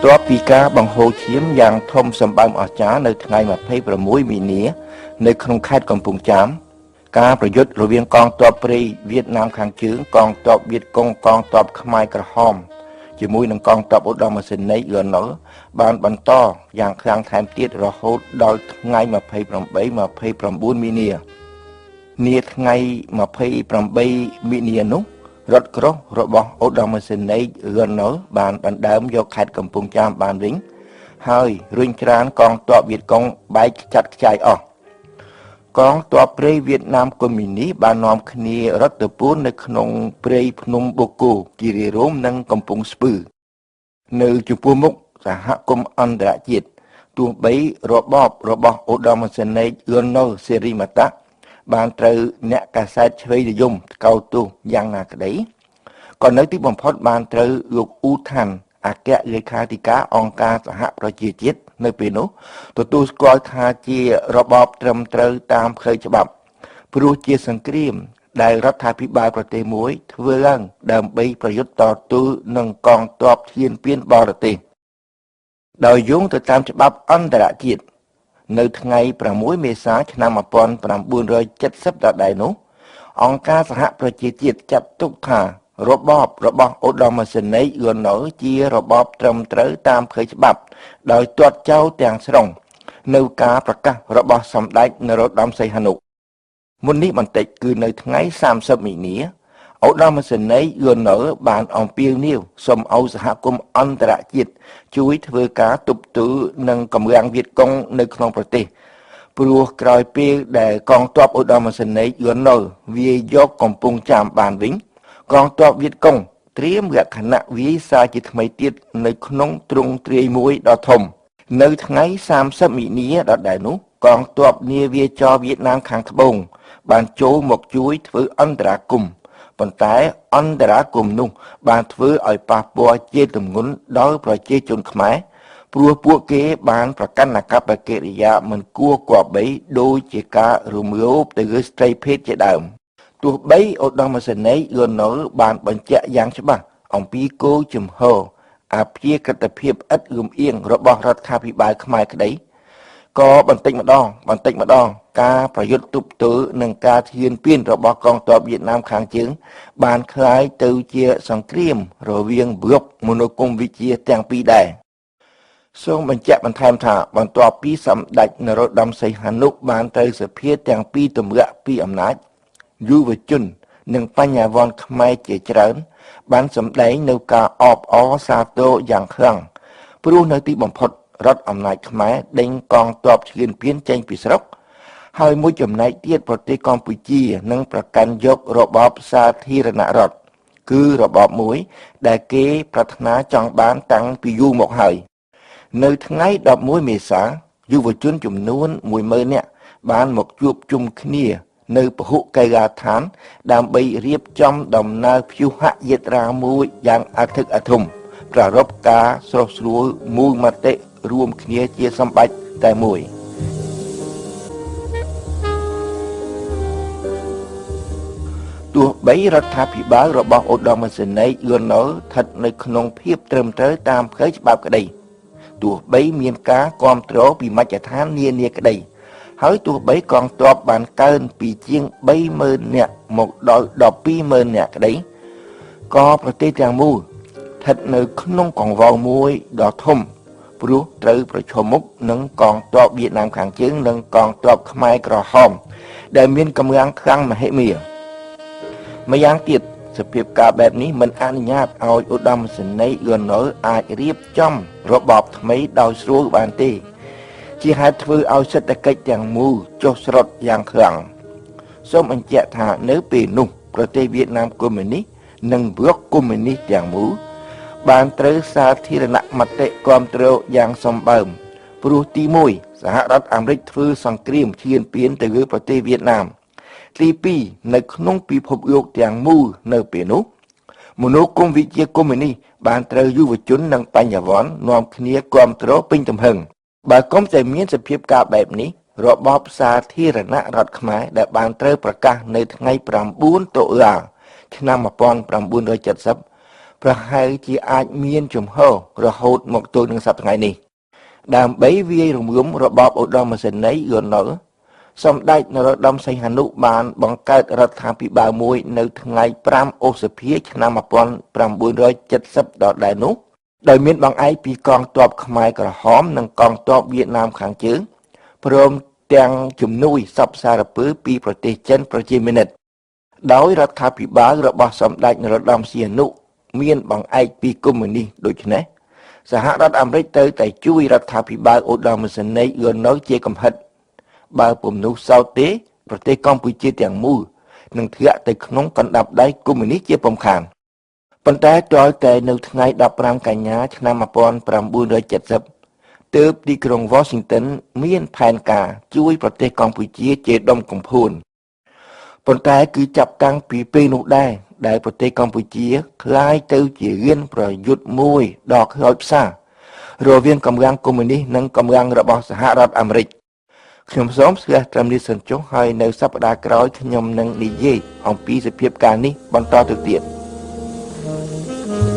ទាប់ពីការបង្ហូរឈាមយ៉ាងធំសម្បើមអស្ចារ្យនៅថ្ងៃ26មីនានៅក្នុងខេត្តកំពង់ចាមការប្រយុទ្ធរវាងកងទ័ពព្រៃវៀតណាមខាងជើងកងទ័ពវៀតកុងកងទ័ពខ្មែរក្រហមជាមួយនឹងកងទ័ពឧត្តមសេនីយ៍លន់នល់បានបន្តយ៉ាងខ្លាំងថែមទៀតរហូតដល់ថ្ងៃ28 29មីនានាថ្ងៃ28មីនានោះរថក្រោះរបស់ឧត្តមសេនីយ៍លន់នល់បានដណ្ដើមយកខេត្តកំពង់ចាមបានវិញហើយរុញច្រានកងទ័ពវៀតកុងបែកខ្ចាត់ខ្ចាយអស់កងទ័ពព្រៃវៀតណាមកុម្មុយនីសបាននាំគ្នារត់ទៅពួននៅក្នុងព្រៃភ្នំបូកូគិរីរម្យនិងកំពង់ស្ពឺនៅចំពោះមុខសហគមន៍អន្តរជាតិទោះបីរបបរបស់ឧត្តមសេនីយ៍លន់នល់សេរីមតៈបានត្រូវអ្នកកាសែតឆ្វេងនិយមថ្កោលទោសយ៉ាងណាក្តីក៏នៅទីបំផុតបានត្រូវលោកអ៊ូថាន់អគ្គលេខាធិការអង្គការសហប្រជាជាតិនៅពេលនោះទទួលស្គាល់ថាជារបបត្រឹមត្រូវតាមផ្លូវច្បាប់ព្រោះជាសង្គ្រាមដែលរដ្ឋាភិបាលប្រទេសមួយធ្វើឡើងដើម្បីប្រយុទ្ធតទល់នឹងកងទ័ពឈ្លានពានបរទេសដោយយោងទៅតាមច្បាប់អន្តរជាតិនៅថ្ងៃ6មេសាឆ្នាំ1970ដដែលនោះអង្គការសហប្រជាជាតិចាត់ទុកថារបបរបស់ឧត្តមសេនីយ៍លន់នល់ជារបបត្រឹមត្រូវតាមផ្លូវច្បាប់ដោយទាត់ចោលទាំងស្រុងនៅការប្រកាសរបស់សម្ដេចនរោត្តមសីហនុមុននេះបន្តិចគឺនៅថ្ងៃ30មីនាឧត្តមសេនីយ៍លន់នល់បានអំពាវនាវសូមឲ្យសហគមន៍អន្តរជាតិជួយធ្វើការទប់ទល់នឹងកម្លាំងវៀតកុងនៅក្នុងប្រទេសព្រោះក្រោយពេលដែលកងទ័ពឧត្តមសេនីយ៍លន់នល់វាយយកកំពង់ចាមបានវិញកងទ័ពវៀតកុងត្រៀមលក្ខណៈវាយសារជាថ្មីទៀតនៅក្នុងទ្រង់ទ្រាយមួយដ៏ធំនៅថ្ងៃ30មីនាដដែលនោះកងទ័ពនាវាចរវៀតណាមខាងត្បូងបានចូលមកជួយធ្វើអន្តរាគមន៍ប៉ុន្តែអន្តរាគមន៍នោះបានធ្វើឲ្យប៉ះពាល់ជាទម្ងន់ដល់ប្រជាជនខ្មែរព្រោះពួកគេបានប្រកាន់អាកប្បកិរិយាមិនគួរគប្បីដូចជាការរំលោភទៅលើស្ត្រីភេទជាដើមទោះបីឧត្តមសេនីយ៍លន់នល់បានបញ្ជាក់យ៉ាងច្បាស់អំពីគោលជំហរអព្យាក្រឹតភាពឥតលំអៀងរបស់រដ្ឋាភិបាលខ្មែរក្តីក៏បន្តិចម្ដងបន្តិចម្ដងការប្រយុទ្ធទប់ទល់នឹងការឈ្លានពានរបស់កងទ័ពវៀតណាមខាងជើងបានក្លាយទៅជាសង្គ្រាមរវាងប្លុកមនោគមវិជ្ជាទាំងពីរដែរសូមបញ្ជាក់បន្ថែមថាបន្ទាប់ពីសម្ដេចនរោត្តមសីហនុបានត្រូវសភាទាំងពីរទម្លាក់ពីអំណាចយុវជននិងបញ្ញវន្តខ្មែរជាច្រើនបានសម្ដែងនៅការអបអរសាទរយ៉ាងខ្លាំងព្រោះនៅទីបំផុតរដ្ឋអំណាចខ្មែរដេញកងទ័ពឈ្លានពានចេញពីស្រុកហើយមួយចំណែកទៀតប្រទេសកម្ពុជានឹងប្រកាន់យករបបសាធារណរដ្ឋគឺរបបមួយដែលគេប្រាថ្នាចង់បានតាំងពីយូរមកហើយនៅថ្ងៃ11មេសាយុវជនចំនួន10000នាក់បានមកជួបជុំគ្នានៅពហុកីឡាដ្ឋានដើម្បីរៀបចំដំណើរព្យុហយាត្រាមួយយ៉ាងអធិកអធមប្រារព្ធការស្រុះស្រួលមូលមតិរួមគ្នាជាសម្បត្តិតែមួយទោះបីរដ្ឋាភិបាលរបស់ឧត្តមសេនីយ៍លន់នល់ស្ថិតនៅក្នុងភាពត្រឹមត្រូវតាមផ្លូវច្បាប់ក្តីទោះបីមានការគាំទ្រពីមជ្ឈដ្ឋាននានាក្តីហើយទោះបីកងទ័ពបានកើនពីជាង30000នាក់មកដល់120,000នាក់ក្តីក៏ប្រទេសទាំងមូលស្ថិតនៅក្នុងកង្វល់មួយដ៏ធំព្រោះត្រូវប្រឈមមុខនឹងកងទ័ពវៀតណាមខាងជើងនិងកងទ័ពខ្មែរក្រហមដែលមានកម្លាំងខ្លាំងមហិមាម្យ៉ាងទៀតសភាពការបែបនេះមិនអនុញ្ញាតឲ្យឧត្តមសេនីយ៍លន់នល់អាចរៀបចំរបបថ្មីដោយស្រួលបានទេជាហេតុធ្វើឲ្យសេដ្ឋកិច្ចទាំងមូលចុះស្រុតយ៉ាងខ្លាំងសូមបញ្ជាក់ថានៅពេលនោះប្រទេសវៀតណាមកុម្មុយនីសនិងប្លុកកុម្មុយនីសទាំងមូលបានត្រូវសាធារណមតិគាំទ្រយ៉ាងសម្បើមព្រោះទី1សហរដ្ឋអាមេរិកធ្វើសង្គ្រាមឈ្លានពានទៅលើប្រទេសវៀតណាមទី2នៅក្នុងពិភពលោកទាំងមូលនៅពេលនោះមនោគមវិជ្ជាកុម្មុយនីសបានត្រូវយុវជននិងបញ្ញវន្តនាំគ្នាគាំទ្រពេញទំហឹងបើកុំតែមានសភាពការបែបនេះរបបសាធារណរដ្ឋខ្មែរដែលបានត្រូវប្រកាសនៅថ្ងៃ9តុលាឆ្នាំ1970 ប្រហែលជាអាចមានជំហររហូតមកទល់នឹងសប្តាហ៍ថ្ងៃនេះដើម្បីវាយរំលំរបបឧត្តមសេនីយ៍លន់នល់សម្ដេចនរោត្តមសីហនុបានបង្កើតរដ្ឋាភិបាលមួយនៅថ្ងៃ5ឧសភាឆ្នាំ1970ដដែលនោះដោយមានបង្អែកពីកងទ័ពខ្មែរក្រហមនិងកងទ័ពវៀតណាមខាងជើងព្រមទាំងជំនួយសពសារពើពីប្រទេសចិនប្រជាមានិតដោយរដ្ឋាភិបាលរបស់សម្ដេចនរោត្តមសីហនុមានបង្អែកពីកុម្មុយនីសដូច្នេះសហរដ្ឋអាមេរិកត្រូវតែជួយរដ្ឋាភិបាលឧត្តមសេនីយ៍លន់នល់ជាកំហិតបើពុំនោះសោតទេប្រទេសកម្ពុជាទាំងមូលនឹងធ្លាក់ទៅក្នុងកណ្ដាប់ដៃកុម្មុយនីសជាពុំខានប៉ុន្តែទាល់តែនៅថ្ងៃ15កញ្ញាឆ្នាំ1970ទើបទីក្រុង Washington មានផែនការជួយប្រទេសកម្ពុជាជាដុំកំភួនប៉ុន្តែគឺចាប់តាំងពីពេលនោះដែរដែលប្រទេសកម្ពុជាក្លាយទៅជារានប្រយុទ្ធមួយដ៏ខ្លោចផ្សារវាងកម្លាំងកុម្មុយនីសនិងកម្លាំងរបស់សហរដ្ឋអាមេរិកខ្ញុំសូមស្ទះត្រឹមនេះសិនចុះហើយនៅសប្តាហ៍ក្រោយខ្ញុំនឹងនិយាយអំពីសភាពការនេះបន្តទៅទៀត។